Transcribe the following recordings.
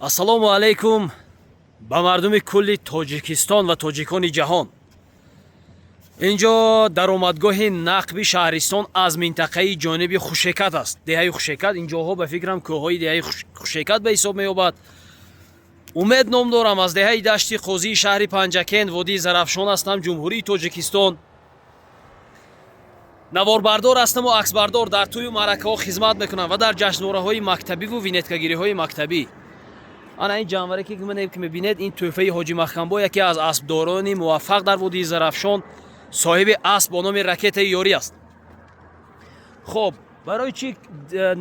Ассалому алайкум ба мардуми кулли Тоҷикистон ва тоҷикони ҷаҳон. Инҷо даромадгоҳи нақби шаҳристон аз минтақаи ҷониби Хушекат аст, деҳаи Хушекат. Инҷоҳо, ба фикрам, кӯҳҳои деҳаи Хушекат ба ҳисоб меёбад. Умед ном дорам, аз деҳаи Дашти Қозии шаҳри Панҷакент, водии Зарафшон ҳастам, Ҷумҳурии Тоҷикистон. Наворбардор ҳастаму аксбардор, дар тӯю маъракаҳо хизмат мекунам ва дар ҷашнвораҳои мактабиву винеткагириҳои мактабӣ. Ана ин ҷанваре ки мебинед, ин тӯҳфаи Ҳоҷи Маҳкамбо, яке аз аспдорони муваффақ дар водии Зарафшон, соҳиби асп бо номи Ракетаи Ёрӣ аст. Хоб, барои чӣ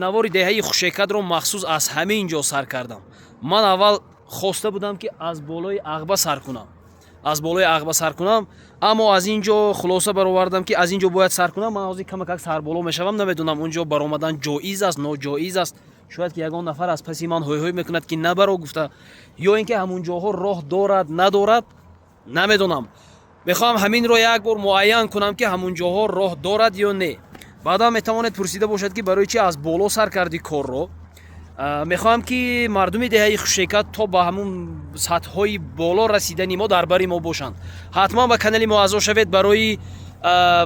навори деҳаи Хушекатро махсус аз ҳамин ҷо сар кардам? Ман аввал хоста будам, ки аз болои Ағба сар кунам, аз болои Ағба сар кунам, аммо аз ин ҷо хулоса баровардам, ки аз ин ҷо бояд сар кунам. Ман ҳозир камакак сарболо мешавам, намедонам, он ҷо баромадан ҷоиз аст, ноҷоиз аст. Шояд ки ягон нафар аз паси ман ҳой-ҳой мекунад, ки набаро гуфта, ё ин ки ҳамун ҷоҳо роҳ дорад, надорад, намедонам. Мехоҳам ҳаминро як бор муайян кунам, ки ҳамун ҷоҳо роҳ дорад ё не. Баъдан метавонед пурсида бошад, ки барои чи аз боло сар кардӣ корро. Мехоҳам, ки мардуми деҳаи Хушекат то ба ҳамун сатҳҳои боло расидани мо дар бари мо бошанд. Ҳатман ба канали мо аъзо шавед, барои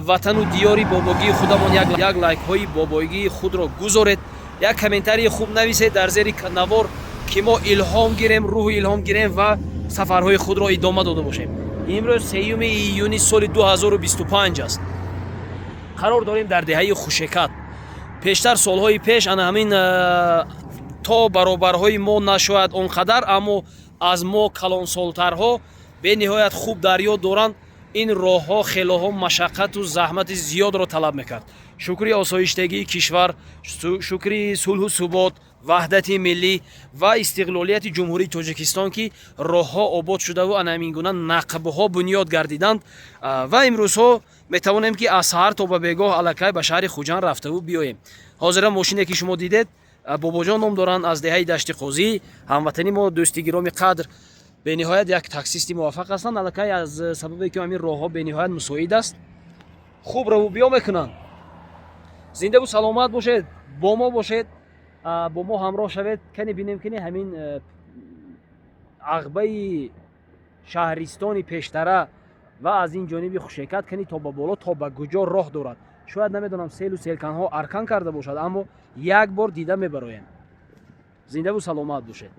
ватану диёри бобогии худамон як лайкҳои бобогии худро гузоред, як комментарии хуб нависед дар зери навор, ки мо илҳом гирем, рӯҳу илҳом гирем ва сафарҳои худро идома дода бошем. Имрӯз 3 июни соли 2025 аст. Қарор дорем дар деҳаи Хушекат. Пештар, солҳои пеш, ана ҳамин то баробарҳои мо нашояд он қадар, аммо аз мо калонсолтарҳо бениҳоят хуб дар ёд доранд, ин роҳҳо хелоҳо машаққату заҳмати зиёдро талаб мекард. Шукри осоиштагии кишвар, шукри сулҳу субот, ваҳдати миллӣ ва истиқлолияти Ҷумҳурии Тоҷикистон, ки роҳҳо обод шудаву ана ҳамин гуна нақбҳо бунёд гардиданд ва имрӯзҳо метавонем, ки аз саҳар то ба бегоҳ аллакай ба шаҳри Хуҷанд рафтаву биёем. Ҳозира мошине, ки шумо дидед, Бобоҷон ном доранд, аз деҳаи Дашти Қозӣ, ҳамватани мо, дӯсти гироми қадр, бениҳоят як таксисти муваффақ ҳастанд. Аллакай аз сабабе ки ҳамин роҳҳо бениҳоят мусоид аст, хуб раву биё мекунанд. Зиндаву саломат бошед, бо мо бошед, бо мо ҳамроҳ шавед. Кани бинем, кини ҳамин ағбаи шаҳристони пештара ва аз ин ҷониби Хушекат кани то ба боло то ба куҷо роҳ дорад. Шояд, намедонам, селу селканҳо аркан карда бошад, аммо як бор дида мебароем. Зиндаву саломат бошед.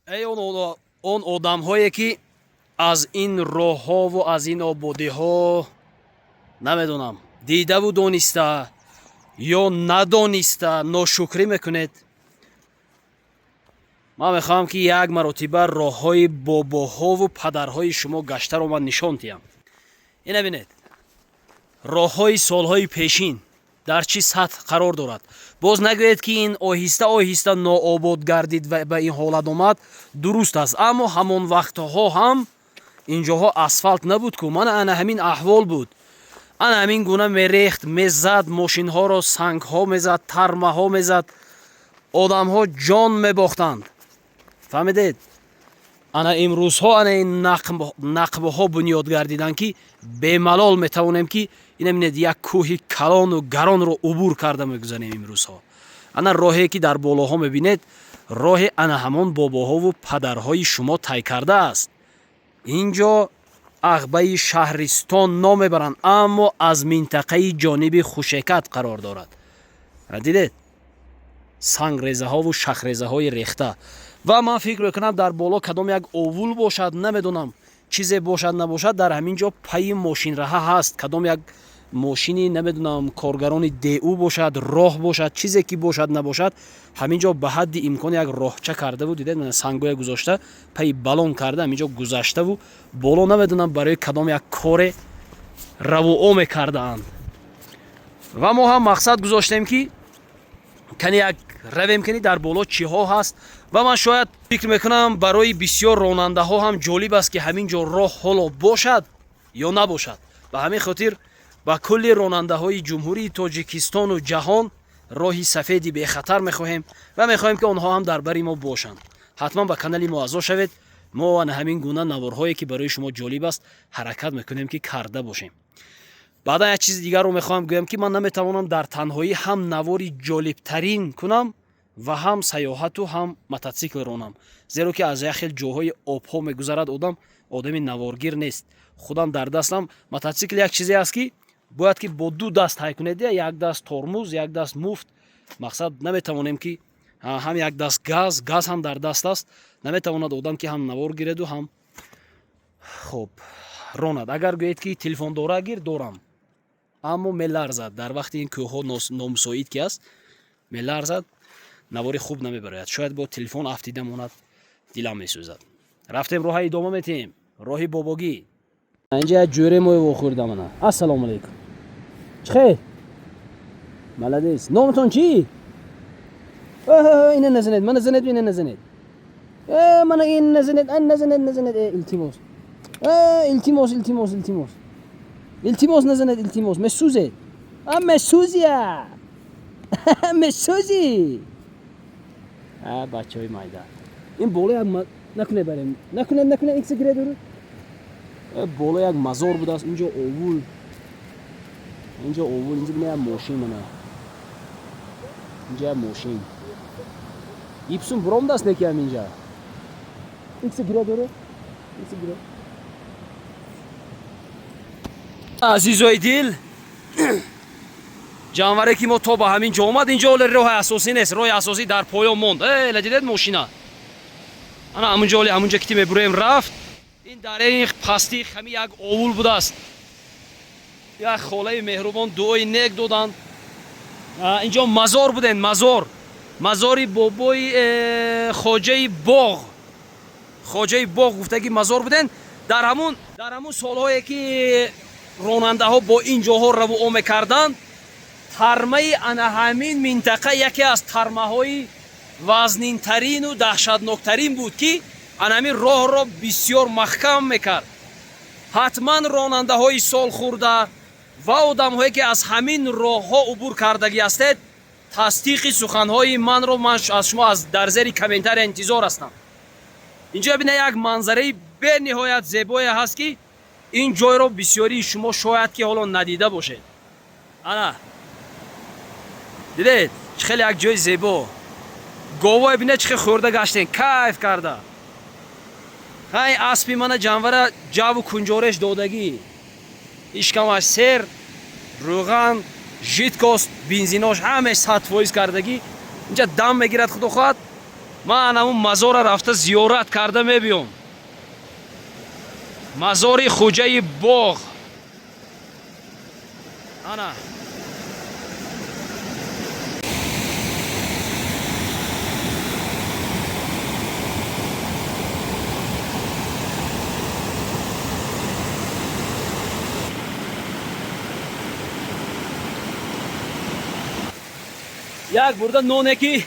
Эй он одамҳое, ки аз ин роҳҳову аз ин ободиҳо, намедонам, дидаву дониста ё надониста ношукрӣ мекунед, ман мехоҳам, ки як маротиба роҳҳои бобоҳову падарҳои шумо гаштаро ман нишон диҳам. Ина бинед, роҳҳои солҳои пешин дар чӣ сатҳ қарор дорад. Боз нагӯед, ки ин оҳиста оҳиста нообод гардид ва ба ин ҳолат омад. Дуруст аст, аммо ҳамон вақтҳо ҳам инҷоҳо асфалт набуд ку. Мана ана ҳамин аҳвол буд, ана ҳамин гуна мерехт, мезад мошинҳоро, сангҳо мезад, тармаҳо мезад, одамҳо ҷон мебохтанд. Фаҳмидед? Ана имрӯзҳо ана ин нақбҳо бунёд гардиданд, ки бемалол метавонем, ки ина бинед, як кӯҳи калону гаронро убур карда мегузарем имрӯзҳо. Ана роҳе, ки дар болоҳо мебинед, роҳи ана ҳамон бобоҳову падарҳои шумо тай кардааст. Ин ҷо ағбаи шаҳристон ном мебаранд, аммо аз минтақаи ҷониби Хушекат қарор дорад. Дидед, сангрезаҳову шахрезаҳои рехта. Ва ман фикр мекунам, дар боло кадом як овул бошад, намедонам, чизе бошад, набошад, дар ҳамин ҷо пайи мошинраҳа ҳаст, кадом як мошини, намедонам, коргарони ДУ бошад, роҳ бошад, чизе ки бошад, набошад, ҳамин ҷо ба ҳадди имкон як роҳча кардаву, дидед, сангое гузошта, пайи балон карда, ҳамин ҷо гузаштаву боло, намедонам, барои кадом як коре равуо мекардаанд. Ва мо ҳам мақсад гузоштем, ки кани як равем, кани дар боло чиҳо ҳаст. Ва ман шояд фикр мекунам, барои бисёр ронандаҳо ҳам ҷолиб аст, ки ҳамин ҷо роҳ ҳоло бошад ё набошад. Ба ҳамин хотир ба кулли ронандаҳои Ҷумҳурии Тоҷикистону ҷаҳон Роҳи сафеди бехатар мехоҳем ва мехоҳем, ки онҳо ҳам дар бари мо бошанд. Ҳатман ба канали мо аъзо шавед. Мо ана ҳамин гуна наворҳое, ки барои шумо ҷолиб аст, ҳаракат мекунем, ки карда бошем. Баъдан як чизи дигарро мехоҳам гӯям, ки ман наметавонам дар танҳоӣ ҳам навори ҷолибтарин кунам ва ҳам саёҳату ҳам мототсикл ронам, зеро ки аз як хел ҷоҳои обҳо мегузарад одам, одами наворгир нест. Худам дар дастам мототсикл як чизе аст, ки бояд ки бо ду даст ҳай кунед: як даст тормуз, як даст муфт. Мақсад, наметавонем, ки ҳам як даст газ, газ ҳам дар даст аст. Наметавонад одам, ки ҳам навор гиреду, ҳам хоб ронад. Агар гӯед, ки телефон дора гир, дорам, аммо меларзад. Дар вақти ин кӯҳҳо номусоид ки аст, меларзад, навори хуб намебарояд. Шояд бо телефон афтида монад, дилам месӯзад. Рафтем, роҳа идома метиҳем, роҳи бобогӣ. Инҷа як ҷӯре мои вохӯрдам. Ана, ассалому алайкум, чӣ хел, молодец. Номатон чӣ? Ина назанед, мана занед, ина назанед, мана ин назанед, назанед, назанед, илтимос, илтимос, илтимос, илтимос, илтимос, назанед, илтимос, месӯзед, месӯзия, месӯзӣ. Бачаҳои майда, ин боло як накунед, барем, накунед, накунед, икса гиред. Боло як мазор будааст. Инҷо овул, инҷо овул, инҷо бина, як мошин, мана инҷо як мошин ипсум буромдааст, неки ам инҷа икса гиред, икса гиред. Азизои дил, ҷанваре ки мо то ба ҳамин ҷо омад, инҷо оле роҳи асосӣ нест, роҳи асосӣ дар поён монд. Эла, дидед мошина? Ана ҳамунҷо, оле ҳамунҷо ки мебуроем, рафт. Ин дараи пасти хами як овул будааст. Як холаи меҳрубон дуои нек доданд. Инҷо мазор буден, мазор, мазори бобои хоҷаи боғ, хоҷаи боғ гуфтаги мазор буден. Дар ҳамун солҳое ки ронандаҳо бо ин ҷоҳо равуо мекарданд, тармаи ана ҳамин минтақа яке аз тармаҳои вазнинтарину даҳшатноктарин буд, ки ана ҳамин роҳро бисёр маҳкам мекард. Ҳатман ронандаҳои солхӯрда ва одамҳое, ки аз ҳамин роҳҳо убур кардагӣ ҳастед, тасдиқи суханҳои манро ман аз шумо аз дар зери комментария интизор ҳастам. Инҷо бина, як манзараи бениҳоят зебое ҳаст, ки ин ҷойро бисёрии шумо шояд ки ҳоло надида бошед. Ана дидед, чӣ хеле як ҷои зебо. Говое бина, чӣ хел хӯрда гаштен, кайф карда. Ҳай, аспи мана ҷанвара ҷаву кунҷореш додагӣ, ишкамаш сер, рӯған, жидкость, бензинош ҳамеш 100% кардагӣ. Инҷа дам мегирад. Худо хоҳад, ман ҳамун мазора рафта зиёрат карда мебиём, мазори хуҷаи боғ. Ана. Як бурда ноне, ки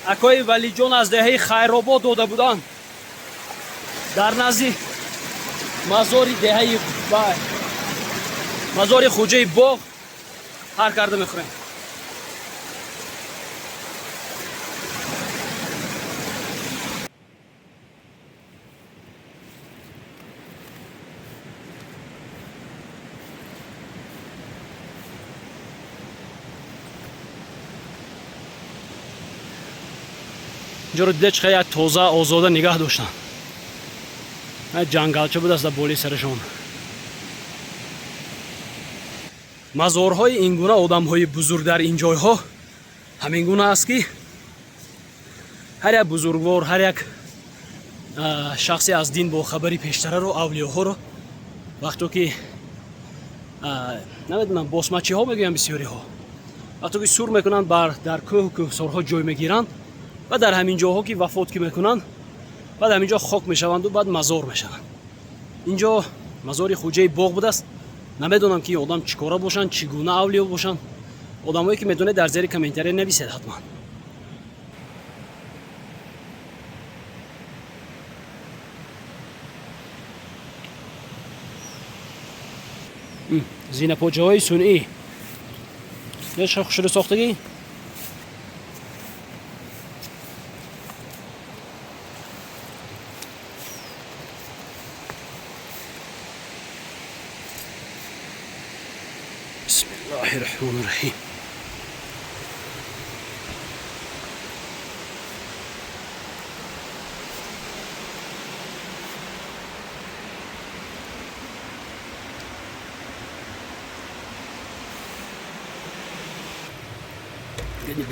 акои Валиҷон аз деҳаи Хайробод дода буданд, дар назди мазори деҳаи бай, мазори хуҷаи боғ ҳар карда мехӯрем. Инҷоро дида, чӣ як тоза, озода нигаҳ доштанд. Ҷангалча будааст дар болои сарашон. Мазорҳои ин гуна одамҳои бузург дар ин ҷойҳо ҳамин гуна аст, ки ҳар як бузургвор, ҳар як шахсе аз дин бохабари пештараро, авлиёҳоро, вақто ки, намедонам, босмачиҳо мегӯянд бисёриҳо, вақто ки сур мекунанд, бар дар кӯҳу кӯҳсорҳо ҷой мегиранд ва дар ҳамин ҷоҳо ки вафот ки мекунанд, баъд ҳамин ҷо хок мешаванду баъд мазор мешаванд. Инҷо мазори хуҷаи боғ будааст. Намедонам, ки одам чӣ кора бошанд, чӣ гуна авлиё бошанд. Одамое ки медонед, дар зери комментария нависед ҳатман. Зинапоҷаҳои сунъӣ. Ча хушрӯ сохтагӣ. Бисмиллоҳи раҳмони раҳим.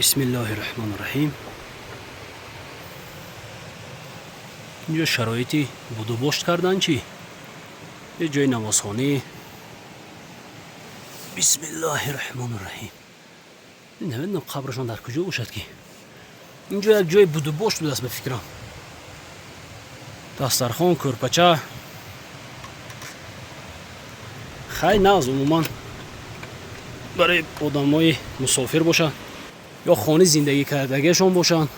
Бисмиллоҳи раҳмони раҳим. Инҷо шароити будубошт кардан чӣ? Е ҷои намозхонӣ. Бисмиллоҳи раҳмони раҳим. Намедонам қабрашон дар куҷо бошад ки. Инҷо як ҷои будубошт будааст ба фикрам. Дастархон, кӯрпача. Хай нағз умуман барои одамои мусофир бошад ё хони зиндагӣ кардагиашон бошанд.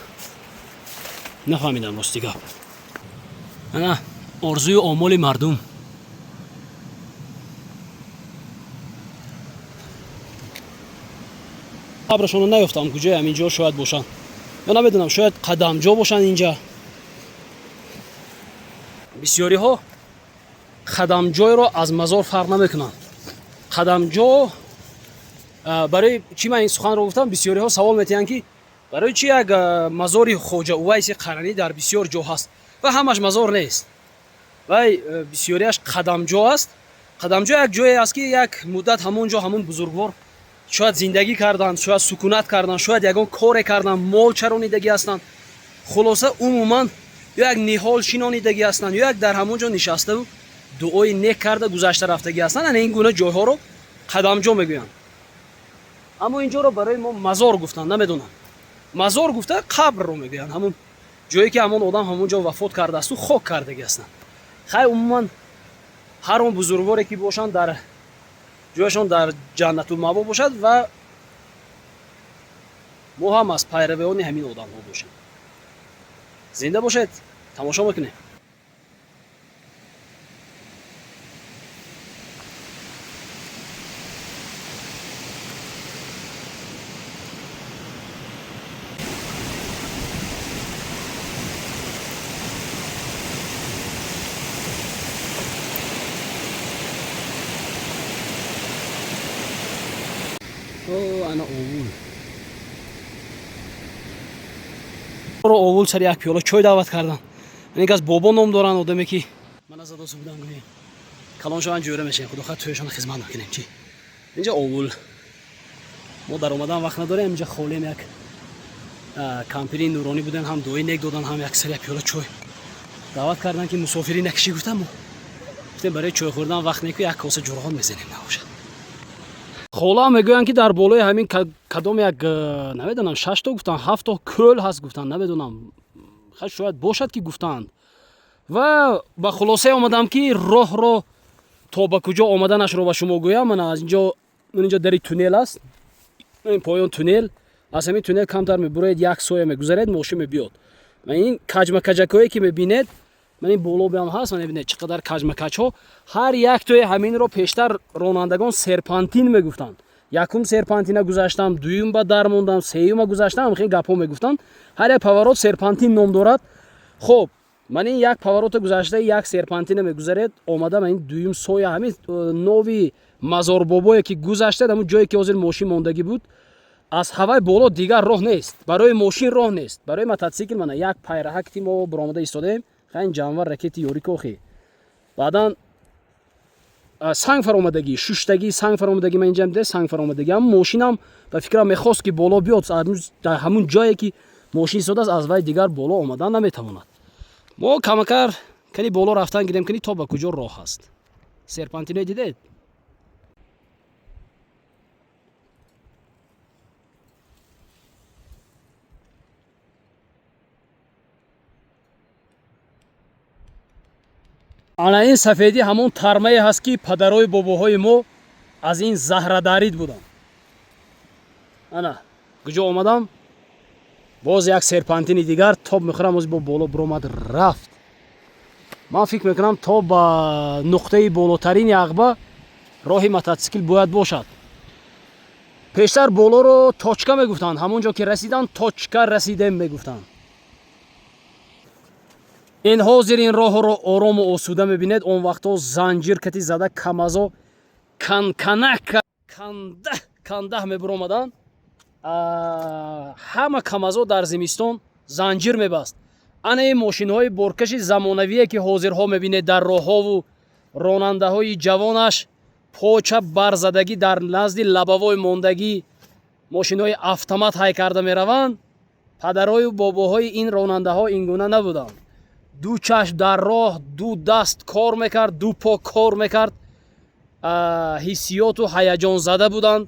Нафаҳмидам рости гап. Ана орзуи омоли мардум. Қабрашонро наёфтам куҷои ҳамин ҷо шояд бошанд. Ё намедонам, шояд қадамҷо бошанд инҷа. Бисёриҳо қадамҷойро аз мазор фарқ намекунанд. Қадамҷо барои чӣ ман ин суханро гуфтам? Бисёриҳо савол метиҳанд ки барои чӣ як мазори Хоҷа Увайси Қаранӣ дар бисёр ҷо ҳаст ва ҳамаш мазор нест. Вай бисёриаш қадамҷо аст. Қадамҷо як ҷое аст ки як муддат ҳамон ҷо ҳамон бузургвор шояд зиндагӣ карданд, шояд сукунат карданд, шояд ягон коре карданд, мол чаронидагӣ ҳастанд. Хулоса умуман ё як ниҳол шинонидагӣ ҳастанд, ё як дар ҳамон ҷо нишаставу дуои нек карда гузашта рафтагӣ ҳастанд. Ана ин гуна ҷойҳоро қадамҷо мегӯянд. Аммо ин ҷоро барои мо мазор гуфтанд, намедонам. Мазор гуфта қабрро мегӯянд, ҳамон ҷое ки ҳамон одам ҳамон ҷо вафот кардаасту хок кардагӣ ҳастанд. Хай умуман ҳар он бузургворе ки бошанд дар ҷояшон дар ҷаннатулмаъво бошад ва мо ҳам аз пайравиёни ҳамин одамҳо бошем. Зинда бошед, тамошо мекунем. Ана овул. Овул сари як пиёла чой даъват кардан. Ин кас бобо ном доранд, одаме ки мана задосу будан гӯем. Калон шаванд ҷӯра мешавем, худо хоҳад тӯяшонро хизмат накунем чӣ. Инҷа овул. Мо дар омадан вақт надорем, инҷа холем як кампири нуронӣ будан, ҳам дуои нек додан, ҳам як сари як пиёла чой даъват кардан ки мусофирӣ накашӣ гуфтам. Мо гуфтем барои чой хӯрдан вақт неку як коса ҷурғон мезанем набошад. Хола мегӯянд ки дар болои ҳамин кадом як намедонам 6 то гуфтанд, 7 то кӯл ҳаст гуфтанд, намедонам. Хай шояд бошад ки гуфтанд. Ва ба хулосае омадам ки роҳро то ба куҷо омаданашро ба шумо гӯям. Мана аз инҷо, инҷо дари туннел аст. Ин поён туннел. Аз ҳамин туннел камтар мебуроед, як соя мегузаред, мошин мебиёд. Ва ин каҷмакаҷакҳое ки мебинед, ман ин боло ҳам ҳаст, ман мебинед чӣ қадар каҷмакаҷҳо. Ҳар як тои ҳаминро пештар ронандагон серпантин мегуфтанд. Якум серпантина гузаштам, дуюм ба дар мондам, сеюма гузаштам, хеле гапҳо мегуфтанд. Ҳар як поворот серпантин ном дорад. Хоб, ман ин як поворота гузашта як серпантина мегузаред, омада ман ин дуюм соя ҳамин нови мазорбобое ки гузашта, ҳамон ҷое ки ҳозир мошин мондагӣ буд, аз ҳавай боло дигар роҳ нест. Барои мошин роҳ нест. Барои мототсикл мана як пайраҳак ки мо баромада истодаем, хай ин ҷанвар ракети ёрӣ кохи. Баъдан санг фаромадагӣ, шуштагӣ, санг фаромадагӣ, ман инҷа дида санг фаромадагӣ. Ҳам мошинам ба фикрам мехост ки боло биёд, дар ҳамун ҷое ки мошин истодааст, аз вай дигар боло омадан наметавонад. Мо камакар кани боло рафтан гирем, кани то ба куҷо роҳ ҳаст. Серпантиное дидед? Ана ин сафедӣ ҳамон тармае ҳаст ки падарои бобоҳои мо аз ин заҳрадарид буданд. Ана куҷо омадам? Боз як серпантини дигар тоб мехӯрам, оз бо боло биромад рафт. Ман фикр мекунам то ба нуқтаи болотарини Ағба роҳи мототсикл бояд бошад. Пештар болоро точка мегуфтанд, ҳамон ҷо ки расиданд, точка расидем мегуфтанд. Ин ҳозир ин роҳро орому осуда мебинед, он вақтҳо занҷир кати зада камазо канканак кандаҳ кандаҳ мебуромаданд. Ҳама камазо дар зимистон занҷир мебаст. Ана ин мошинҳои боркаши замонавие, ки ҳозирҳо мебинед дар роҳҳову ронандаҳои ҷавонаш поча барзадагӣ дар назди лабавой мондагӣ мошинҳои автомат ҳай карда мераванд, падарою бобоҳои ин ронандаҳо ин гуна набуданд. Ду чашм дар роҳ, ду даст кор мекард, ду по кор мекард, ҳиссиёту ҳаяҷонзада буданд.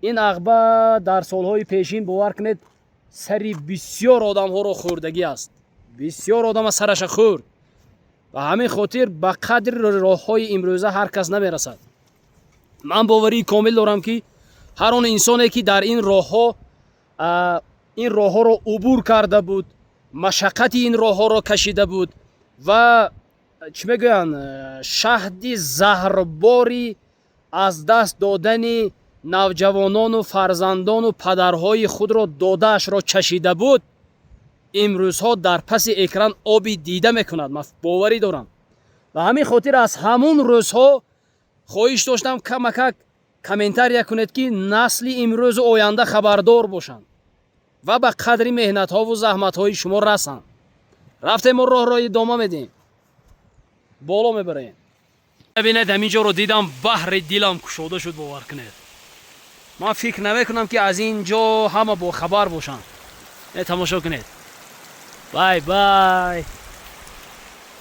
Ин ағба дар солҳои пешин, бовар кунед, сари бисёр одамҳоро хӯрдагӣ аст, бисёр одама сараша хӯрд. Ба ҳамин хотир ба қадри роҳҳои имрӯза ҳар кас намерасад. Ман боварии комил дорам, ки ҳар он инсоне, ки дар ин роҳҳо, ин роҳҳоро убур карда буд, машаққати ин роҳҳоро кашида буд ва, чӣ мегӯянд, шаҳди заҳрбори аз даст додани навҷавонону фарзандону падарҳои худро додаашро чашида буд, имрӯзҳо дар паси экран оби дида мекунад. Ман боварӣ дорам. Ба ҳамин хотир аз ҳамун рӯзҳо хоҳиш доштам, камакак комментария кунед, ки насли имрӯзу оянда хабардор бошанд ва ба қадри меҳнатҳову заҳматҳои шумо расанд. Рафтем, мо роҳро идома медиҳем, боло мебарем. Бинед, ҳамин ҷоро дидам, баҳри дилам кушода шуд, бовар кунед. Ман фикр намекунам, ки аз ин ҷо ҳама бохабар бошанд. Тамошо кунед, бай бай,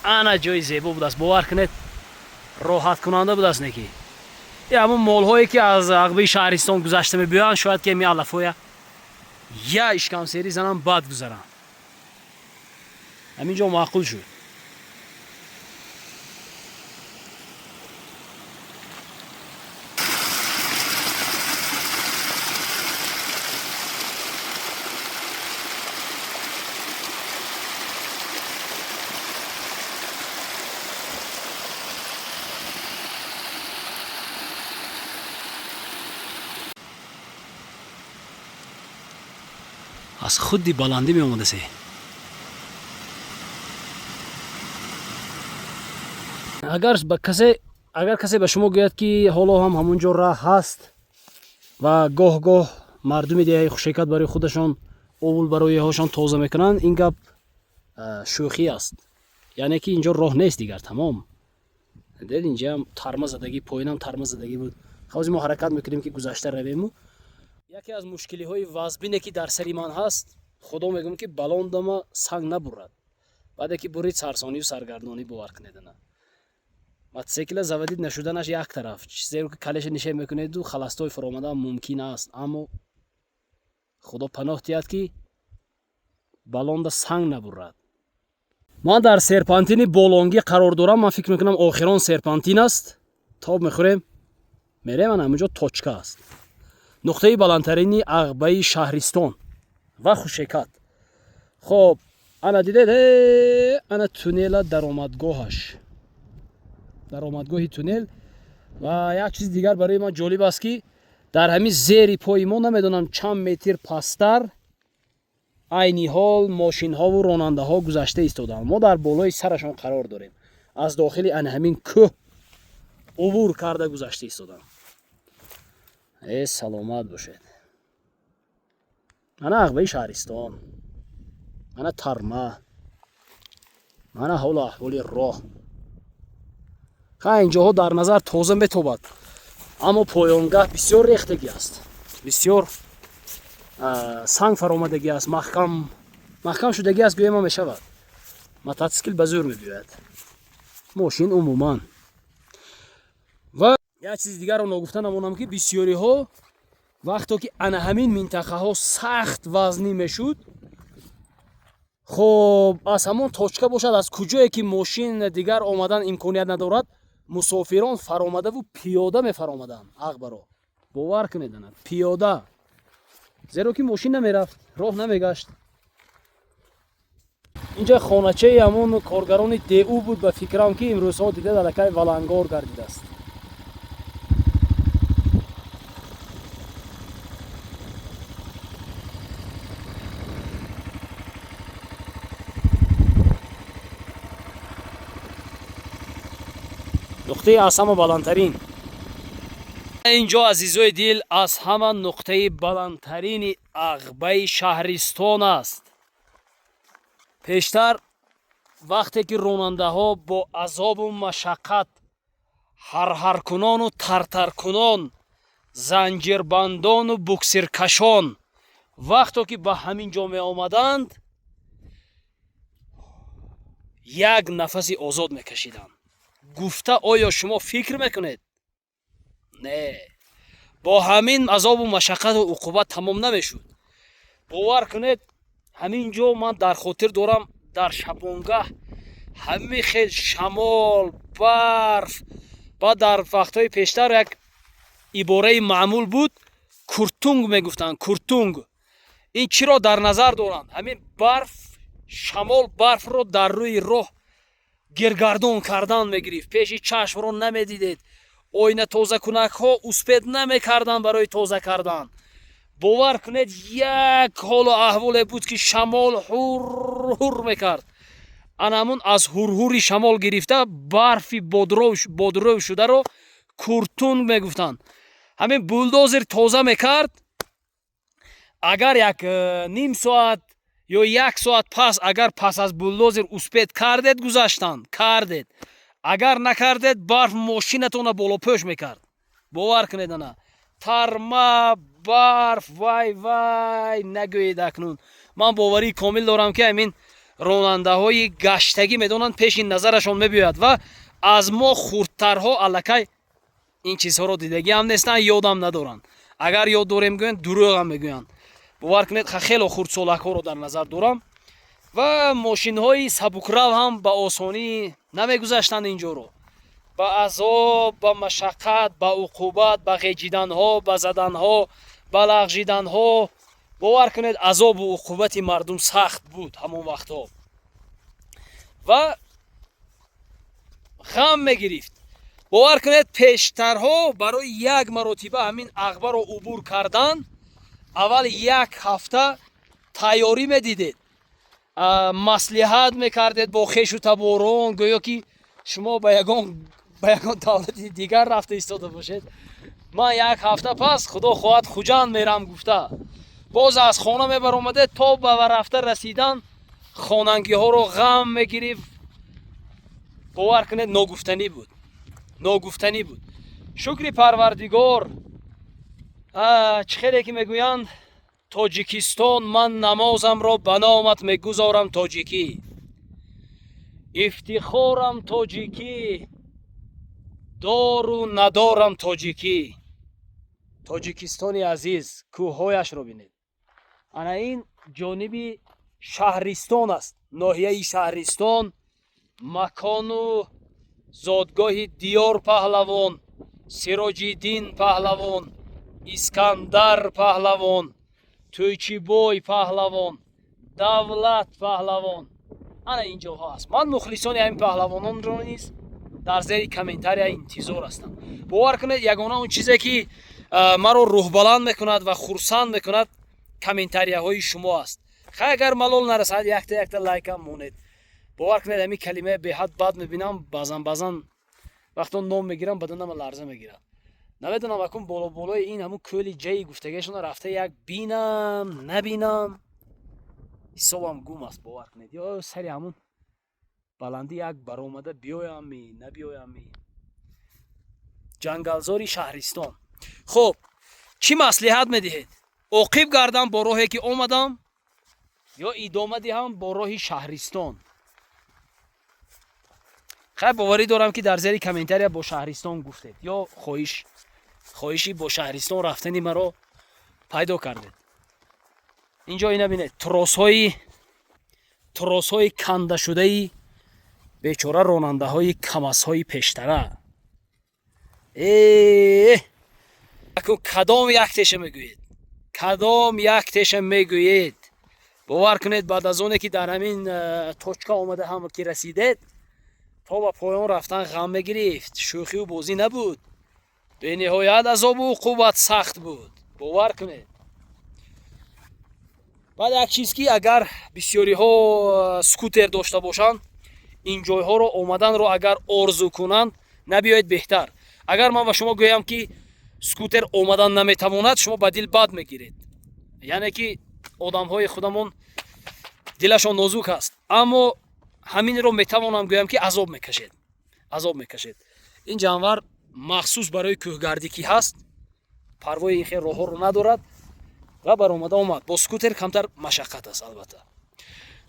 ана ҷои зебо будааст, бовар кунед, роҳаткунанда будааст. Неки ҳамун молҳое, ки аз ағбаи шаҳристон гузашта мебиёянд, шояд ки ми алафоя я ишкамсерӣ занам, бад гузаранд. Ҳамин ҷо маъқул шуд. Аз худи баландӣ меомадасе. Агар касе ба шумо гӯяд, ки ҳоло ҳам ҳамон ҷо раҳ ҳаст ва гоҳ гоҳ мардуми деҳаи Хушекат барои худашон овул бароиҳошон тоза мекунанд, ин гап шӯхӣ аст. Яъне ки инҷо роҳ нест дигар, тамом. Дед, инҷаам тарма задагӣ, поинам тарма задагӣ буд. Ҳозир мо ҳаракат мекунем, ки гузашта равему. Яке аз мушкилиҳои вазбине, ки дар сари ман ҳаст, худо мегӯям, ки балондама санг набурад. Баъде ки бурид, сарсонию саргардонӣ, бовар кунедана. Мотосикла заводить нашуданаш як тараф, зеро ки калеша нише мекунеду холостой фуромадан мумкин аст, аммо худо паноҳ диҳад, ки балонда санг набурад. Ман дар серпантини болонгӣ қарор дорам. Ман фикр мекунам, охирон серпантин аст. Тоб мехӯрем, мерем, ана ҳаминҷо точка аст, нуқтаи баландтарини ағбаи шаҳристон ва Хушекат. Хоб, ана дидед, ана туннела, даромадгоҳаш, даромадгоҳи туннел. Ва як чизи дигар барои ман ҷолиб аст, ки дар ҳамин зери пои мо, намедонам чанд метр пасттар, айни ҳол мошинҳову ронандаҳо гузашта истодаанд. Мо дар болои сарашон қарор дорем, аз дохили ана ҳамин кӯҳ убур карда гузашта истодам. Саломат бошед. Ана ағбаи шаҳристон, ана тарма, ана ҳолу аҳволи роҳ. Ха, инҷоҳо дар назар тоза метобад, аммо поёнгаҳ бисёр рехтагӣ аст, бисёр санг фаромадагӣ аст, маҳкам маҳкам шудагӣ аст, гӯема мешавад. Мототсикл ба зӯр мебиёяд, мошин умуман. Ва як чизи дигарро ногуфта намонам, ки бисёриҳо вақто ки ана ҳамин минтақаҳо сахт вазнӣ мешуд, хоб, аз ҳамон точка бошад, аз куҷое ки мошин дигар омадан имконият надорад, мусофирон фаромадаву пиёда мефаромаданд ағбаро, бовар кунед, ана пиёда, зеро ки мошин намерафт, роҳ намегашт. Инҷа хоначаи ҳамон коргарони ДУ буд, ба фикрам, ки имрӯзҳо дида аллакай валангор гардидааст. Нуқтаи аз ҳама баландтарин инҷо, азизои дил, аз ҳама нуқтаи баландтарини Ағбаи шаҳристон аст. Пештар вақте ки ронандаҳо бо азобу машаққат, ҳарҳаркунону тартаркунон, занҷирбандону буксиркашон вақто ки ба ҳамин ҷо меомаданд, як нафаси озод мекашиданд, гуфта, оё шумо фикр мекунед? Не, бо ҳамин азобу машаққату уқубат тамом намешуд. Бовар кунед, ҳамин ҷо ман дар хотир дорам, дар шабонгаҳ ҳамин хел шамол, барф. Баъд дар вақтҳои пештар як ибораи маъмул буд, куртунг мегуфтанд. Куртунг ин чиро дар назар доранд? Ҳамин барф, шамол барфро дар рӯи роҳ гиргардон кардан мегирифт, пеши чашмро намедидед, оина тозакунакҳо успеть намекарданд барои тоза кардан. Бовар кунед, як ҳолу аҳволе буд, ки шамол ҳур-ҳур мекард. Ана ҳамун аз ҳурҳури шамол гирифта барфи бодрӯв шударо куртунг мегуфтанд. Ҳамин булдозер тоза мекард, агар як ним соат ё як соат пас, агар пас аз булдозер успеть кардед, гузаштан кардед, агар накардед, барф мошинатонро болопӯш мекард. Бовар кунед, ана тарма, барф, вай вай, нагӯед. Акнун ман боварии комил дорам, ки ҳамин ронандаҳои гаштагӣ медонанд, пеши назарашон мебиёяд ва аз мо хурдтарҳо аллакай ин чизҳоро дидагиам нестанд, ёдам надоранд. Агар ёд дорем гӯянд, дурӯғам мегӯянд. Бовар кунед, хело хурдсолакҳоро дар назар дорам. Ва мошинҳои сабукрав ҳам ба осонӣ намегузаштанд инҷоро, ба азоб, ба машаққат, ба уқубат, ба ғеҷиданҳо, ба заданҳо, ба лағжиданҳо. Бовар кунед, азобу уқубати мардум сахт буд ҳамон вақтҳо ва ғам мегирифт. Бовар кунед, пештарҳо барои як маротиба ҳамин Ағбаро убур кардан аввал як ҳафта тайёрӣ медидед, маслиҳат мекардед бо хешу таборон, гӯё ки шумо ба ягон давлати дигар рафта истода бошед. Ман як ҳафта пас, худо хоҳад, Хуҷанд мерам гуфта, боз аз хона мебаромадед, то ба рафта расидан хонангиҳоро ғам мегирифт. Бовар кунед, ногуфтанӣ буд, ногуфтанӣ буд. Шукри Парвардигор, чӣ хеле ки мегӯянд, Тоҷикистон, ман намозамро ба номат мегузорам, тоҷикӣ ифтихорам, тоҷикӣ дору надорам, тоҷикӣ. Тоҷикистони азиз, кӯҳҳояшро бинед. Ана ин ҷониби шаҳристон аст, ноҳияи Шаҳристон, макону зодгоҳи Диёр паҳлавон, Сироҷиддин паҳлавон, Искандар паҳлавон, Тӯйчибой паҳлавон, Давлат паҳлавон. Ана ин ҷоҳо аст. Ман мухлисони ҳамин паҳлавононро низ дар зери комментария интизор ҳастам. Бовар кунед, ягона он чизе ки маро рӯҳбаланд мекунад ва хурсанд мекунад, комментарияҳои шумо аст. Хай, агар малол нарасад, якта якта лайкам монед. Бовар кунед, ҳамин калимаи беҳад бад мебинам. Баъзан баъзан вақто ном мегирам, баданама ларза мегирад. Намедонам, акун боло болои ин ҳамун кӯли ҷайи гуфтагиашона рафта як бинам, набинам, ҳисобам гум аст. Бовар кунед, ё сари ҳамун баландӣ як баромада биёями, набиёями. Ҷангалзори Шаҳристон. Хуб, чӣ маслиҳат медиҳед? Оқиб гардам бо роҳе ки омадам ё идома диҳам бо роҳи Шаҳристон? Хай, боварӣ дорам, ки дар зери комментария бо Шаҳристон гуфтед ё хоҳиши бо Шаҳристон рафтани маро пайдо кардед. Инҷо ина бинед, тросҳои кандашудаи бечора ронандаҳои камазҳои пештара. Э, кадом як теша мегӯед? Кадом як теша мегӯед? Бовар кунед, баъд аз оне ки дар ҳамин точка омада ҳам ки расидед, то ба поён рафтан ғам мегирифт. Шӯхию бозӣ набуд, бениҳоят азобу уқубат сахт буд. Бовар кунед. Баъд як чиз, ки агар бисёриҳо скутер дошта бошанд, ин ҷойҳоро омаданро агар орзу кунанд. Набиёед беҳтар. Агар ман ба шумо гӯям, ки скутер омадан наметавонад, шумо ба дил бад мегиред. Яъне ки одамҳои худамон дилашон нозук аст. Аммо ҳаминро метавонам гӯям, ки азоб мекашед. Азоб мекашед. Ин ҷанвар махсус барои кӯҳгардӣ ки ҳаст, парвои ин хел роҳҳоро надорад ва баромада омад. Бо скутер камтар машаққат аст, албатта.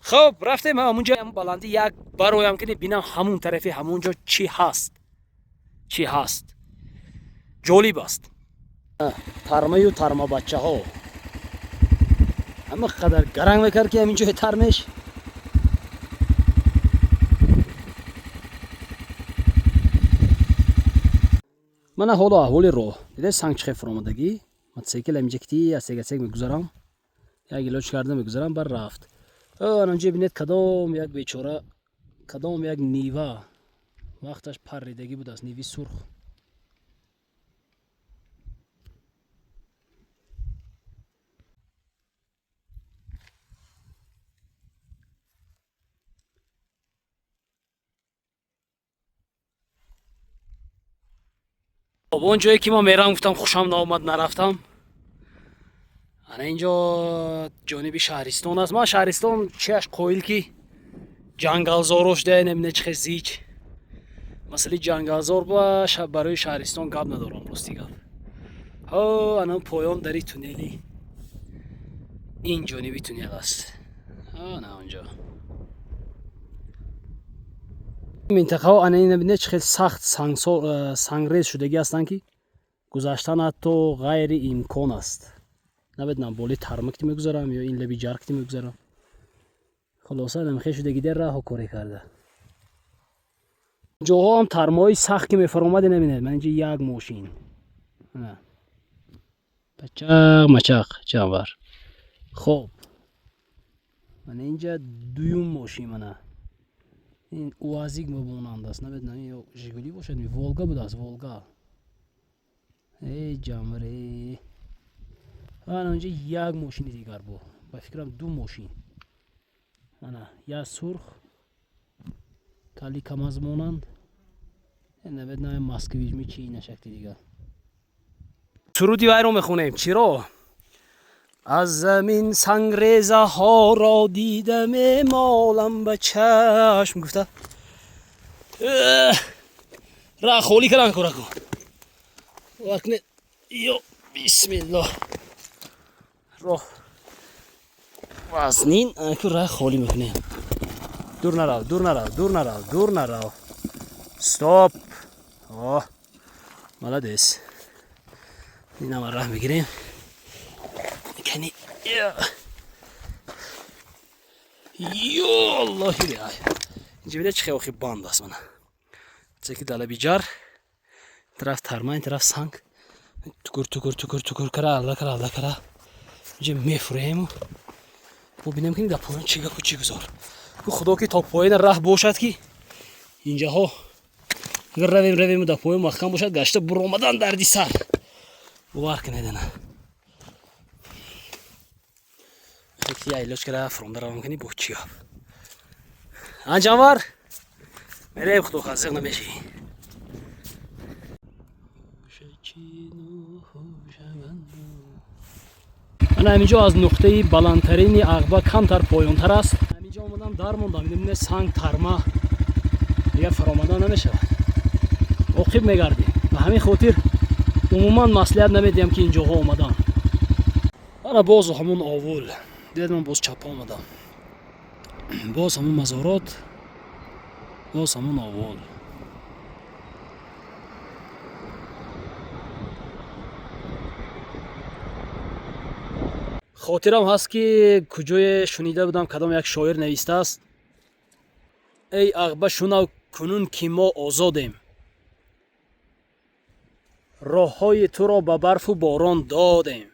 Хоб, рафтем ҳамунҷо, баландӣ як бароям ки бинам ҳамун тарафи ҳамун ҷо чӣ ҳаст. Чӣ ҳаст. Ҷолиб аст. Тармаю тармабаччаҳо. Ҳама қадар гаранг мекард, ки ҳамин ҷои тармеш. Мана ҳолу аҳволи роҳ. Дидед, санг чӣ хел фуромадагӣ? Мотосикл ҳаминҷа кити асегасег мегузарам. Як илоҷ карда мегузарам, бар рафт. Анонҷо бинед, кадом як бечора, кадом як Нива вақташ парридагӣ будааст, Ниви сурх. Он ҷое ки ман мерам, гуфтам, хушам наомад, нарафтам. Ана инҷо ҷониби шаҳристон аст. Ман шаҳристон чиаш қоил, ки ҷангалзорош да намина чӣ хел зич. Масъали ҷангалзор ба барои шаҳристон гап надорам, рости гап. Ҳо, ана поён дари туннели, ин ҷониби туннел аст. Ана онҷо минтақаҳо, ана ина бинед, чӣ хел сахт сангрез шудагӣ ҳастанд, ки гузаштан ҳатто ғайриимкон аст. Намедонам, боли тармакти мегузарам ё ин лаби ҷаркти мегузарам. Хулоса, намхел шудагӣ дар раҳо коре карда. Ҷоҳо ҳам тармаҳои сахт ки мефаромад, намебинед. Ман инҷа як мошин. Пачақ мачақ ҷанвар. Хоб. Мана инҷа дуюм мошин, мана. Ин УАЗик мебонанд аст. Намедонам, ё Жигули бошад, Волга будааст, Волга. Эй ҷанвар, эй. Ана инҷа як мошини дигар бо. Ба фикрам, ду мошин. Ана, як сурх кали КамАЗ монанд. Намедонам, Москвичми чи ина шакли дигар. Суруди вайро мехонем. Чиро? Аз замин сангрезаҳоро дида мемолам ба чашм гуфта. Ра холӣ кардам кораку. Бовар кунед, ё бисмиллоҳ. Роҳ вазнин, ку ра холӣ мекунем. Дур нарав, дур нарав, дур нарав, дур нарав. Стоп. О, молодец. Инам раҳ мегирем. Кани. Ё Аллоҳи. Инҷа бинед, чӣ хел охи банд аст, мана. Чеки далаби ҷар. Тараф тарма, ин тараф санг. Тукур тукур тукур тукур кара, алла кара, алла кара. Инҷа мефурему. Бубинем, ки дар поён чӣ гапу чӣ гузор. Ку худо ки то поёна раҳ бошад, ки инҷаҳо агар равем, равему дар поён маҳкам бошад, гашта буромадан дарди сар. Бовар кунед, ана. Я илоҷ кара фуромда равам, кани бо чӣ гап. Анҷанвар мерем, худо хазиқ намешӣ. Ана ҳаминҷо аз нуқтаи баландтарини Ағба камтар поёнтар аст. Ҳаминҷо омадам, дармондам. Бинед, санг, тарма, дигар фаромадан намешавад. Оқиб мегардӣ. Ба ҳамин хотир умуман маслиҳат намедиҳам, ки ин ҷоҳо омадан. Ана боз ҳамон овул. Дидед, ман боз чапа омадам. Боз ҳамон мазорот, боз ҳамон овул. Хотирам ҳаст, ки куҷое шунида будам, кадом як шоир навистааст: «Эй Ағба, шунав кунун, ки мо озодем, роҳҳои туро ба барфу борон додем.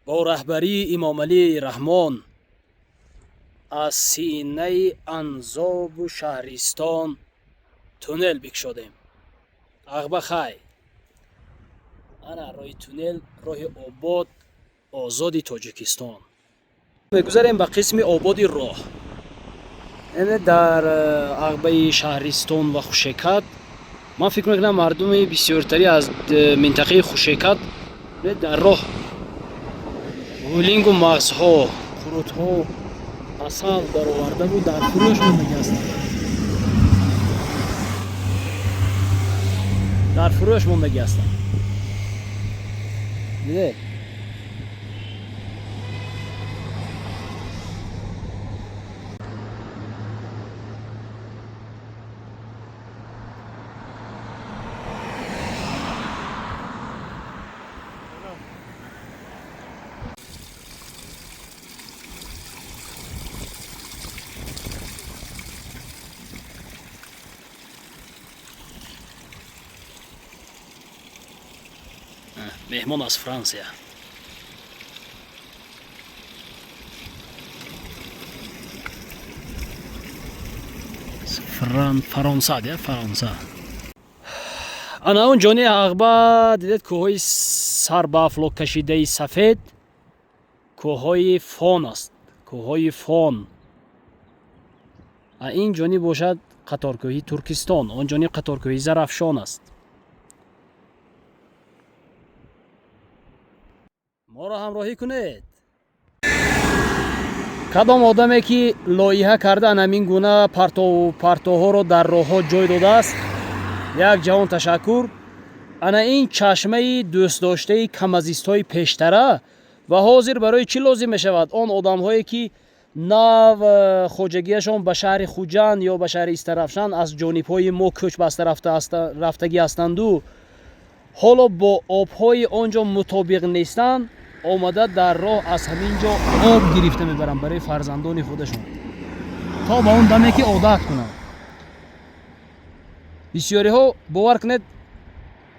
Бо раҳбарии Имомалӣ Раҳмон аз синаи Анзобу шаҳристон туннел бикшодем. Ағба, хай». Ана роҳи туннел, роҳи обод, озоди Тоҷикистон. Мегузарем ба қисми ободи роҳ. Эне дар ағбаи шаҳристон ва Хушекат, ман фикр мекунам, мардуми бисёртарӣ аз минтақаи Хушекат дар роҳ гулингу мағзҳо, қурутҳо, асал баровардаву дар фурӯш мондагӣ ҳастанд, дар фурӯш мондагӣ ҳастанд. Дидед? Меҳмон аз Франсия. Фаронса, Фаронса. Ана он ҷони ағба дидед, кӯҳҳои сарбаафлок кашидаи сафед, кӯҳҳои Фон аст, кӯҳҳои Фон. Ин ҷониб бошад қаторкӯҳи Туркистон, он ҷониб қаторкӯҳи Зарафшон аст. Моро ҳамроҳӣ кунед. Кадом одаме ки лоиҳа карда ҳамин гуна партовҳоро дар роҳҳо ҷой додааст, як ҷаҳон ташаккур. Ана ин чашмаи дӯстдоштаи камазистҳои пештара ва ҳозир барои чӣ лозим мешавад? Он одамҳое ки нав хоҷагиашон ба шаҳри Хуҷанд ё ба шаҳри Истарафшан аз ҷонибҳои мо кӯч баста рафтагӣ ҳастанду ҳоло бо обҳои он ҷо мутобиқ нестанд, омада дар роҳ аз ҳамин ҷо об гирифта мебаранд барои фарзандони худашон то ба он даме ки одат кунанд. Бисёриҳо, бовар кунед,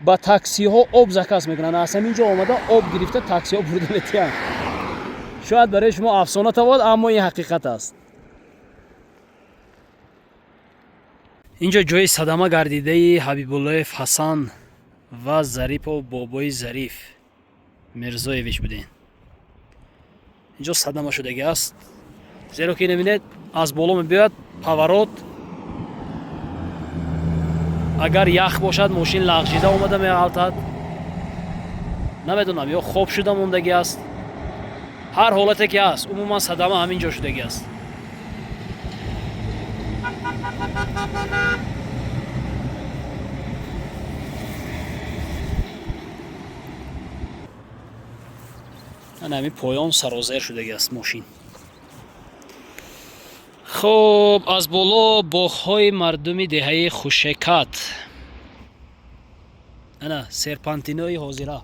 ба таксиҳо об заказ мекунанд, аз ҳамин ҷо омада об гирифта таксиҳо бурда метиҳанд. Шояд барои шумо афсона тавад, аммо ин ҳақиқат аст. Инҷо ҷои садама гардидаи Ҳабибуллоев Ҳасан ва Зарипов бобои Зариф Мирзоевич будем. Инҷо садама шудагӣ аст, зеро ки намебинед, аз боло мебиёяд поворот, агар ях бошад, мошин лағжида омада меғалтад. Намедонам, ё хоб шуда мондагӣ аст, ҳар ҳолате ки ҳаст, умуман садама ҳамин ҷо шудагӣ аст. Ана ҳамин поён сарозер шудагӣ аст мошин. Хуб, аз боло боғҳои мардуми деҳаи Хушекат. Ана серпантинои ҳозира,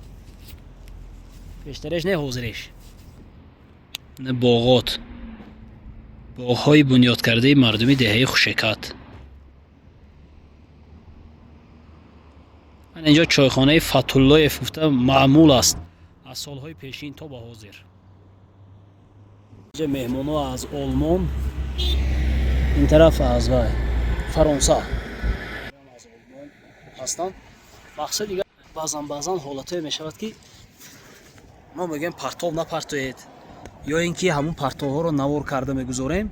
пештареш не, ҳозиреш. Боғот, боғҳои бунёдкардаи мардуми деҳаи Хушекат. Ана инҷо чойхонаи Фатуллоев гуфта маъмул аст аз солҳои пешин то ба ҳозир. Инҷа меҳмонҳо аз Олмон, ин тараф аз вай Фаронса, аз Олмон ҳастанд. Мақсад дигар, баъзан баъзан ҳолатҳое мешавад, ки мо мегӯем, партов напартоед, ё ин ки ҳамун партовҳоро навор карда мегузорем.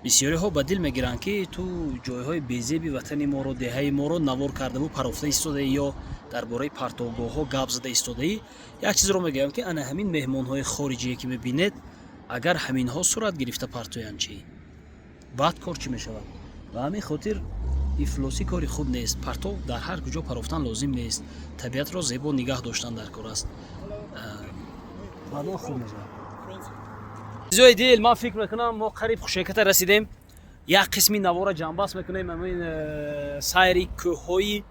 Бисёриҳо ба дил мегиранд, ки ту ҷойҳои безеби ватани моро, деҳаи моро навор кардаву парофта истодаӣ ё дар бораи партовгоҳҳо гап зада истодаӣ. Як чизро мегӯям, ки ана ҳамин меҳмонҳои хориҷие ки мебинед, агар ҳаминҳо сурат гирифта партоянд чӣ? Баъд кор чӣ мешавад? Ба ҳамин хотир ифлосӣ кори хуб нест. Партов дар ҳар куҷо парофтан лозим нест, табиатро зебо нигаҳ доштан дар кор аст, баъдан хуб мешавад. Азизои дил, ман фикр мекунам, мо қариб Хушеката расидем. Як қисми навора ҷамъбаст мекунем, ҳамин сайри кӯҳҳои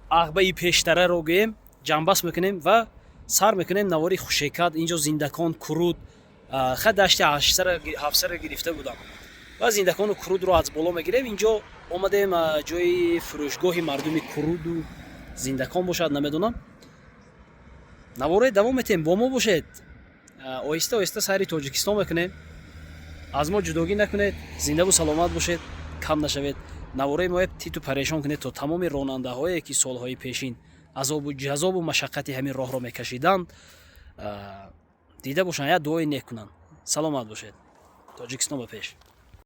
ағбаи пештараро гӯем ҷамъбаст мекунем ва сар мекунем навори Хушекат. Инҷо Зиндакон, Куруд, ха дашти ҳафсара гирифта будам ва Зиндакону Курудро аз боло мегирем. Инҷо омадем, ҷои фурӯшгоҳи мардуми Куруду Зиндакон бошад, намедонам. Навораи давом метиҳем, бо мо бошед. Оҳиста оҳиста сайри Тоҷикистон мекунем, аз мо ҷудогӣ накунед. Зиндаву саломат бошед, кам нашавед. Навораи моя титу парешон кунед, то тамоми ронандаҳое ки солҳои пешин азобу ҷазобу машаққати ҳамин роҳро мекашиданд, дида бошанд, як дуои нек кунанд. Саломат бошед. Тоҷикистон ба пеш.